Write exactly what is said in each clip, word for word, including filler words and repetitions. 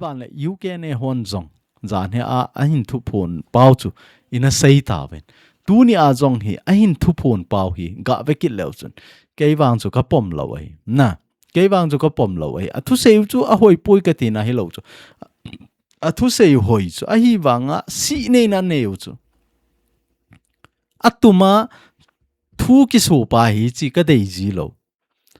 Ban le U K N A hon jong jan hi a, ahin thuphon pau chu ina sei tauvin. Tuni a jong hi ahin thuphon pau hi gave kit leu chun, kei vang chu ka pom lou ahi. Na, kei vang chu ka pom lou ahi. A thusei u chu a hoipoi ka tina hilou chu. A thusei u hoi chu. Ahivanga sih neina nei u chu. A tuma thu kiso pa hi chi ka dei ji lou.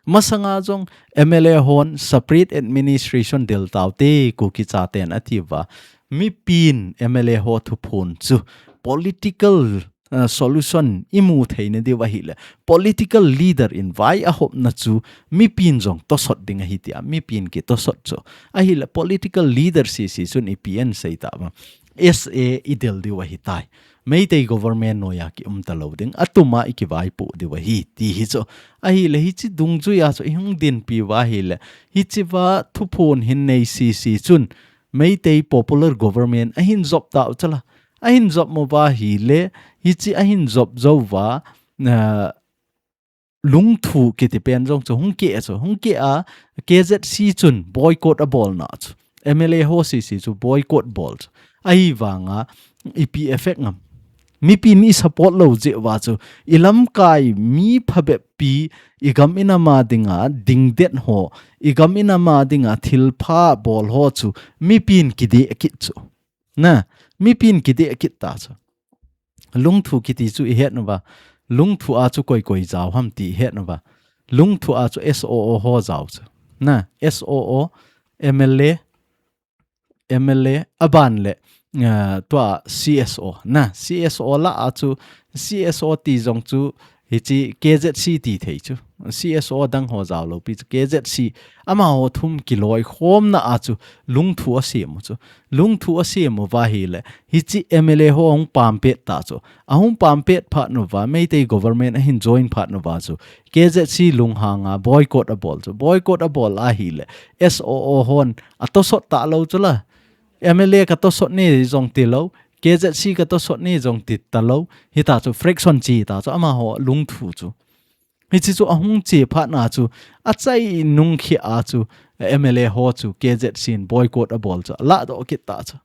Masanga jong M L A hon separate administration del taute Kuki chaten ati uva. Mipin M L A ho thuphon chu political, uh, solution imu theina diu ahile, political leader in vai ahopna chu mipin jong tosot ding ahi tia, mipin kitosot chu. Ahile political leader sisi chun ipi asei tauva. S A idel diu ahitai. Meitei government noiya kium talou ding, a tuma ikivaipoh diu ahi, ti hi chu. Ahile hichi dungjuia chu ihung dinpi uva ahile, hichi va thuphon hin nei sisi chun, Meitei popular government ahin jop tau chu la. Ahin jop mo uva ahile, hichi ahin jop jou uva, na, Lungthu kiti pen jong chu hung keh chu, hung keh a K Z C chun boycott abol na chu. M L A ho sisi chu boycott bol chu. Ahivanga ipi effect ngam. Mipin i support lou jeh uva chu, i lamkai mi phabep pi, i gam i nam a dinga dingdet ho, i gam i nam a dinga thilpha bol ho chu, mipin kideh kit chu. Na, mipin kideh kit ta chu. Lungthu kiti chu i het uva. Lungthu a chu koi koi jao ham ti i het uva. Lungthu a chu S O O ho jao chu. Na, S O O, M L A, M L A, aban le, ah, tua C S O. Na, C S O la a chu, C S O ti jong chu, hichi K Z C ti thei chu. C S O dang ho jao lou pi chu K Z C. Amaho thum kiloikhomna a chu lungthu asem u chu. Lungthu asem uva ahile, hichi M L A ho ahung pampet ta chu. Ahung pampet phat uva, Meitei government ahin join phat uva chu. K Z C lunghanga boycott abol chu. Boycott abol ahile, S O O hon atosot talou chu la. M L A ka tosot ne jong tilou, K Z C ka tosot ne jong ti talou, hita chu fraction chi ta chu amaho lungthu chu. Hichi chu ahung chi phat na chu, achainung khia chu, M L A ho chu K Z C in boycott abol chu, aladoh kit ta chu.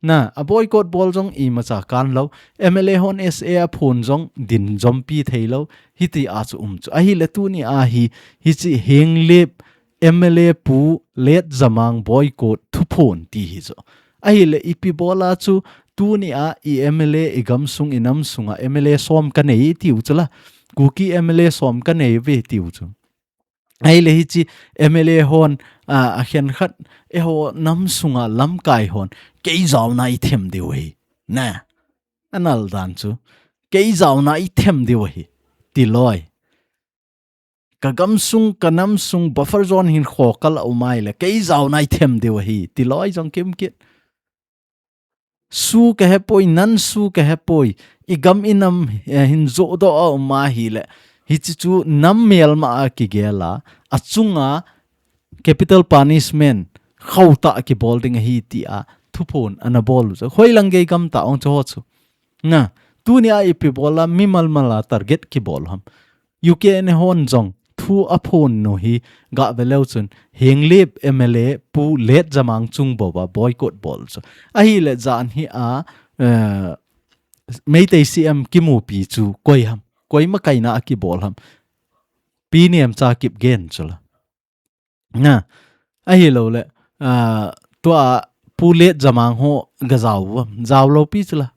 Na, a boycott bol jong imacha kan lou, M L A hon S A aphon jong din jompi thei lou, hiti a chu um chu. Ahile tuni a hi, hichi Henglep M L A pu Letjamang boycott thuphon ti hi chu. Ahile ipi bol a chu tuni a i M L A i gamsung i namsunga M L A som ka nei tiu chu la. Kuki M L A som ka nei ve tiu chu. Ahile hichi M L A hon a, akhen khat eiho namsunga lamkai hon kei jaona i them diu ahi. Na. Anal dan chu. Kei jaona i them diu ahi. Tiloi. Ka gamsung, ka namsung, buffer zone hin kho kala um ahile, kei jaona i them diu ahi, tiloi jong kimkit. Su ka hepoi, nan su ka hepoi, i gam i nam, eh, hin jodoh a um ahile, hichi chu nam melma a kigel a, achunga capital punishment, khauta kibol ding ahi tia, thuphon ana bol u chu. Hoilang gei gam ta ong chu ho chu. Na, tuni a ipi bol a mimal mal a target kibol ham. U K N A hon jong thu aphon nu hi gave leu chun Henglep M L A pu Letjamang chung bou a boycott bol chu. Ahile jan hi a, eh, Meitei C M kimupi chu koi ham. Koima kaina a kibol ham. Pi Nemcha Kipgen chu la. Na, ahilou le, ah, tua pu Letjamang ho ga jao uvam, jao lou pi chu la.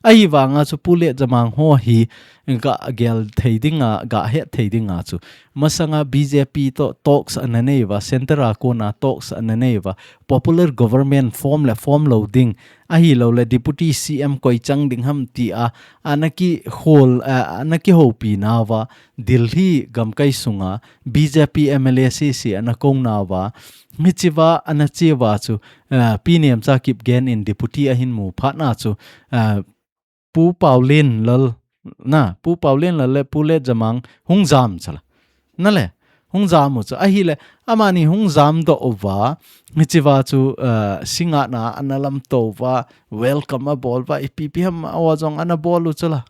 Ahivanga chu pu Letjamang ho hi ga gel thei dinga, ga het thei dinga chu. Masanga B J P to talks ana nei uva, center a kona talks ana nei uva, popular government form le form lou ding, ahilou le deputy C M koi chang ding ham tia, ana kihol, ah, ana kihoupi nauva, Delhi gamkai sunga B J P M L A sisi ana kou nauva, hichi va ana chi uva chu, ah, Pi Nemcha Kipgen in deputy ahin mu phat na chu, ah, Pu Paolienlal, na, Pu Paolienlal le Pu Letjamang hung jam chu la. Na le, hung jam u chu. Ahile, amani hung jamdoh uva, hichi va chu, ah, Singhatna ana lamto uva, welcome abol uva, ipi ipi ham aw jong ana bol u chu la.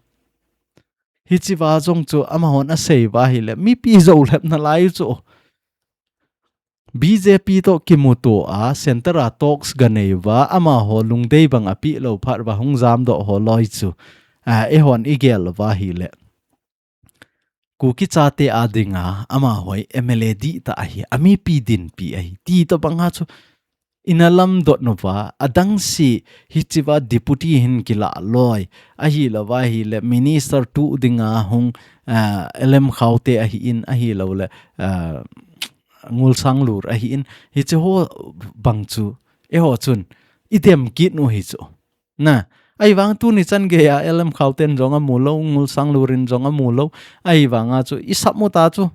Hichi va jong chu amahon asei uva ahile, mipi jou lhep nalai u chu. B J P toh kimuto a, center a talks ganei uva, amaho lungdei bang apeh lou phat uva hung jamdoh ho loi chu, a, eihon igel uva ahile. Kuki chate a dinga, amaho hi M L A dihtah ahi, amipi dinpi ahi, ti tobang a chu, ina lamdot uva, adang si hichea deputy hin kilah loi, ahilouva ahile, minister tu dinga hung, a, L M Khaute ahin, ahilouleh, a, Ngulsanglur ahin, hiche ho bang chu, eiho chun, idem kit u hi chu. Na, ahivang tuni chan geiya L M Khauten jong amu lou, Ngulsanglur in jong amu lou, ahivanga chu, isap u ta chu.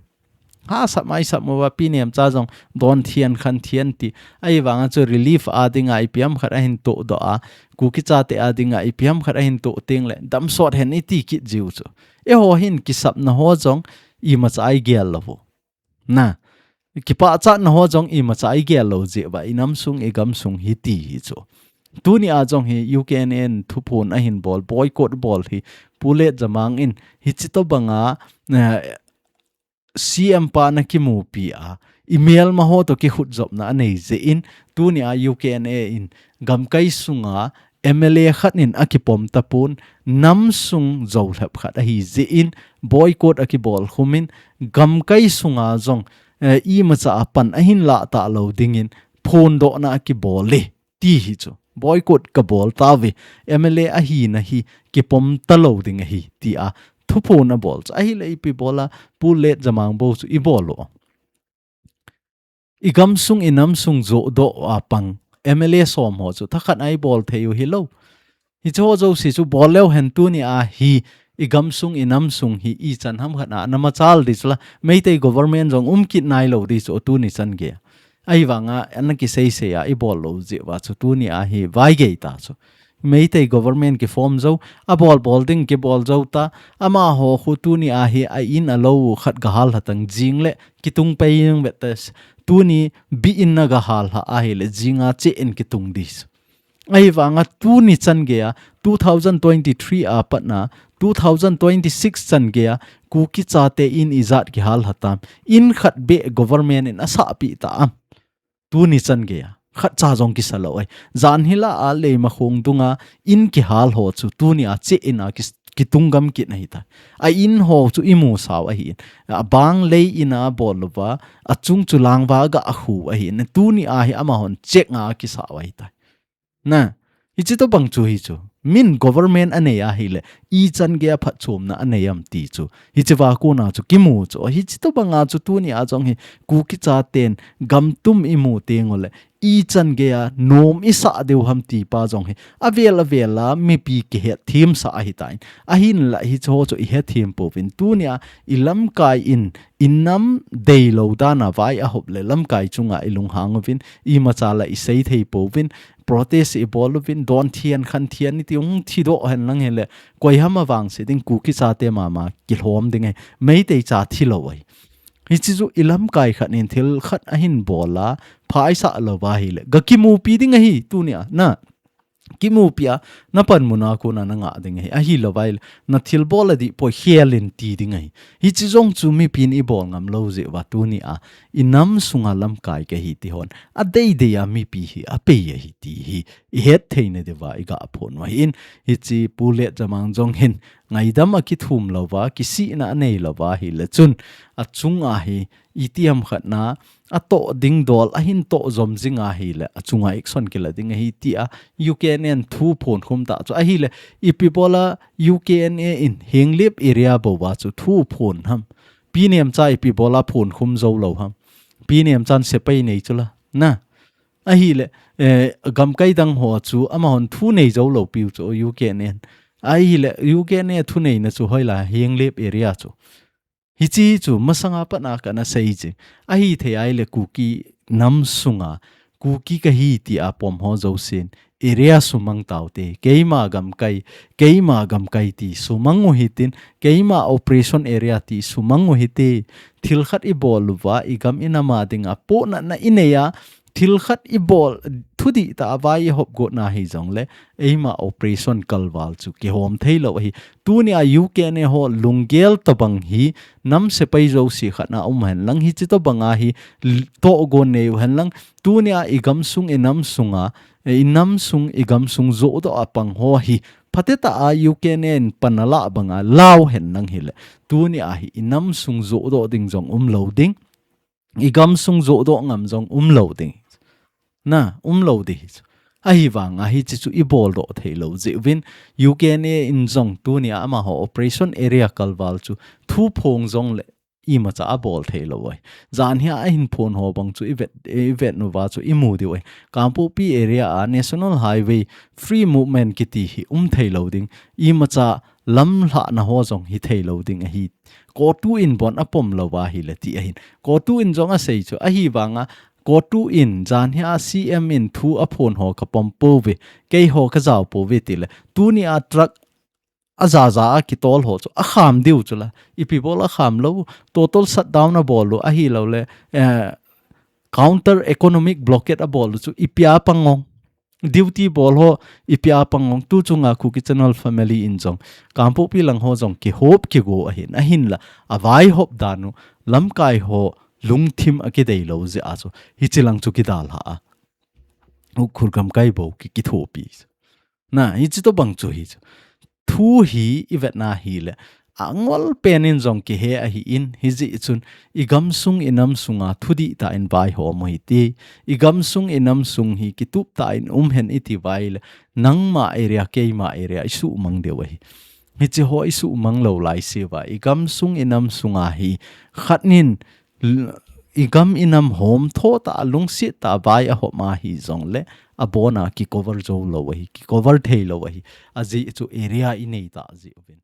Hahsat ma isap uva Pi Nemcha jong don thian khan thian ti. Ahivanga chu relief a dinga ipi ham khat ahin tohdoh a, Kuki chate a dinga ipi ham khat ahin toh tengle, damsot hen iti kit jiu chu. Eiho hin kisapna ho jong imacha igel lou u. Na, kipachatna ho jong imacha igel lou jeh uva, inam sung, igam sung hiti hi chu. Tuni a jong hi U K N A in thuphon ahin bol, boycott bol hi, Pu Letjamang in, hiche tobanga, eh, C M pa ana kimupi a, imelma ho toh kikhutjopna anei jeh in, tuni a U K N A in, gamkai sunga, M L A khat in akipom tapon, nam sung jolhep khat ahi jeh in, boycott akibol khum in, gamkai sunga jong, eh, imacha a pan ahin lah talou dingin, phondohna akibol e, ti hi chu. Boycott kabol tauve, M L A ahina hi kipom talou ding ahi, tia thuphon abol chu. Ahile ipi bola, Pu Letjamang bou chu ibol u. Igam sung, inam sung johdoh a pang M L A som ho chu thakhat a ibol thei u hilou. Hiche ho jouse chu bol leu hen tuni a hi igam sung, inam sung hi ichan ham khat a ana machal di chu la, Meitei government jong um kit nailou di chu tuni chan geiya. Ahivanga ana kiseisei a ibol lou jeh uva chu tuni a hi vaigei ta chu. Meitei government kiform jou, abol bol ding kibol jou ta, amaho khu tuni a hi a in a lou khat gahal lha tan, jingle kitung pei ding vet ta, tuni bi in na gahal lha ahile jinga che in kitung di. Ahivanga tuni chan geiya, two thousand twenty-three a patna, two thousand twenty-six chan geiya, Kuki chate in ijat kihal lha tam, in khat beh government in asahpi ta am. Tuni chan geiya, khatcha jong kisa lou ahi. Jan hila a Leimakhong dunga in kihal ho chu tuni a che in a kis-, kitung gam kit ahi ta. A in ho chu imu sau ahi in. Abang lei in a bol louva, achung chu langva ga akhu ahi in. Tuni a hi amahon check nga kisa u ahi ta. Na, hiche tobang chu hi chu. Min government anei ahile, ichan geiya phatchomna anei am ti chu. Hiche va kona chu kimu chu. Hiche tobanga chu tuni a jong hi Kuki chaten gam tum imu teng ule, ichan geiya nom isah diu ham ti pa jong hi. Avel avel a mipi kihet thim sa ahi tan. Ahinla hiche ho chu ihet thim pouvin. Tuni a ilamkai in, inam deilou dan a vai ahop le lamkai chunga ilunghang uvin. Imacha la isei thei pouvin. Protest ibol uvin, don thian khan thian iti hung thi doh hen lang hile, koi ham avangse ding, Kuki chate mama kilhom ding ahi, Meitei cha thi lou ahi. Hiche chu ilamkai khat in thil khat ahin bol a, pha isah louva ahile, ga kimupi ding ahi, tuni a, na kimupi a, na panmun a kona na ngah ding ahi, ahilouva ahile, na thilbol adih poi khel in ti ding ahi. Hiche jong chu mipin ibol ngam lou jeh uva tuni a, inam sunga lamkai kahi ti hon, adeidei a mipi hi apei ahi ti hi ihet theina diuva iga phon u ahin, hiche Pu Letjamang jong hin ngaidam akithum louva, kisihna anei louva ahile chun, achunga hi iti ham khat na, atoh ding dol ahin toh jom jing ahile, achunga action kila ding ahi tia U K N A in thu phon khum ta chu ahile, ipi bola U K N A in Henglep area bouva chu thu phon ham. Pi Nemcha ipi bola phon khum jou lou ham. Pi Nemchan sepai nei chu la. Na. Ahile, eh, gamkai dang ho chu amahon thu nei jou lou piu chu U K N A in. Ahile, U K N A thu neina chu hoila Henglep area chu. Hiche chu masanga pat a kana sei chu. Ahithei ahile Kuki nam sunga, Kuki kahi tia pom ho jousen area sumang taute. Keima gamkai, keima gamkai ti sumang u hitin, keima operation area ti sumang u hite. Thil khat ibol uva, igam inam a dinga pohnatna inei a, thil khat i bol, thudih tah a vai i hop got na hi jong le, eima operation kalval chu kihom thei lou ahi. Tuni a U K N A ho lunggel tabang hi nam sepai jouse khat na um hen lang, hichi tabang a hi l-, tohgon nei u hen lang. Tuni a i gamsung i nam sunga, eh, i nam sung i gamsung joh doh a pang ho hi, phatecha a U K N A in pan a lah banga lau hen lang hile, tuni a hi i nam sung joh doh ding jong um lou ding, i gamsung joh doh ngam jong um lou ding. Na, um lou ding. Ahivang a hichi chu i bol doh thei lou jeh uvin, U K N A in jong tuni a amaho operation area kalval chu thu phong jong le imacha a bol thei lou ahi. Jan hi a hin phong ho bang chu i vet, i vet nu va chu i mu diu ahi. Kangpokpi area a National Highway free movement kiti hi um thei lou ding. Imacha lam lhahna ho jong hi thei lou ding ahi. COTU in bon a pom lou va hile ti ahin. COTU in jong a sei chu ahivang a, COTU in jan hi a C M in thu a phong ho ka pom pouve, kei ho ka jao pouve tile, tuni a truck a jaja a kitol ho chu a kham diu chu la. Ipi bol a kham lou, total shutdown a bol lou, ahilou le, eh, counter economic blockade a bol lou chu ipi a pang ong. Duty bol ho ipi a pang ong. Tu chunga Kuki Channel family in jong, Kangpokpi lang ho jong kihop kigo ahin, ahinla, a vai hop dan u, lamkai ho lungthim a kidei lou jeh a chu, hichi lang chu kidalha a, Ukhrul gamkai bou ki, kithopi. Na, hichi tobang chu hi chu. Thu hi i vet na hile, a ngol pen in jong kihe ahin, hijeh chun, i gamsung i nam sunga thudih tah in vaihom u hite, i gamsung i nam sung hi kitup tah in um hen i ti uva ahile, nangma area, keima area, i suhmang diu ahi. Hichi ho i suhmang lou laise uva, i gamsung i nam sunga hi, khat nin, l-, i gam i nam hom tho tah, lungset tah a vai a hop ma hi jong le, a bon a ki cover jou lou ahi, ki cover thei lou ahi. Ajeh chu area i nei tah jeh uvin.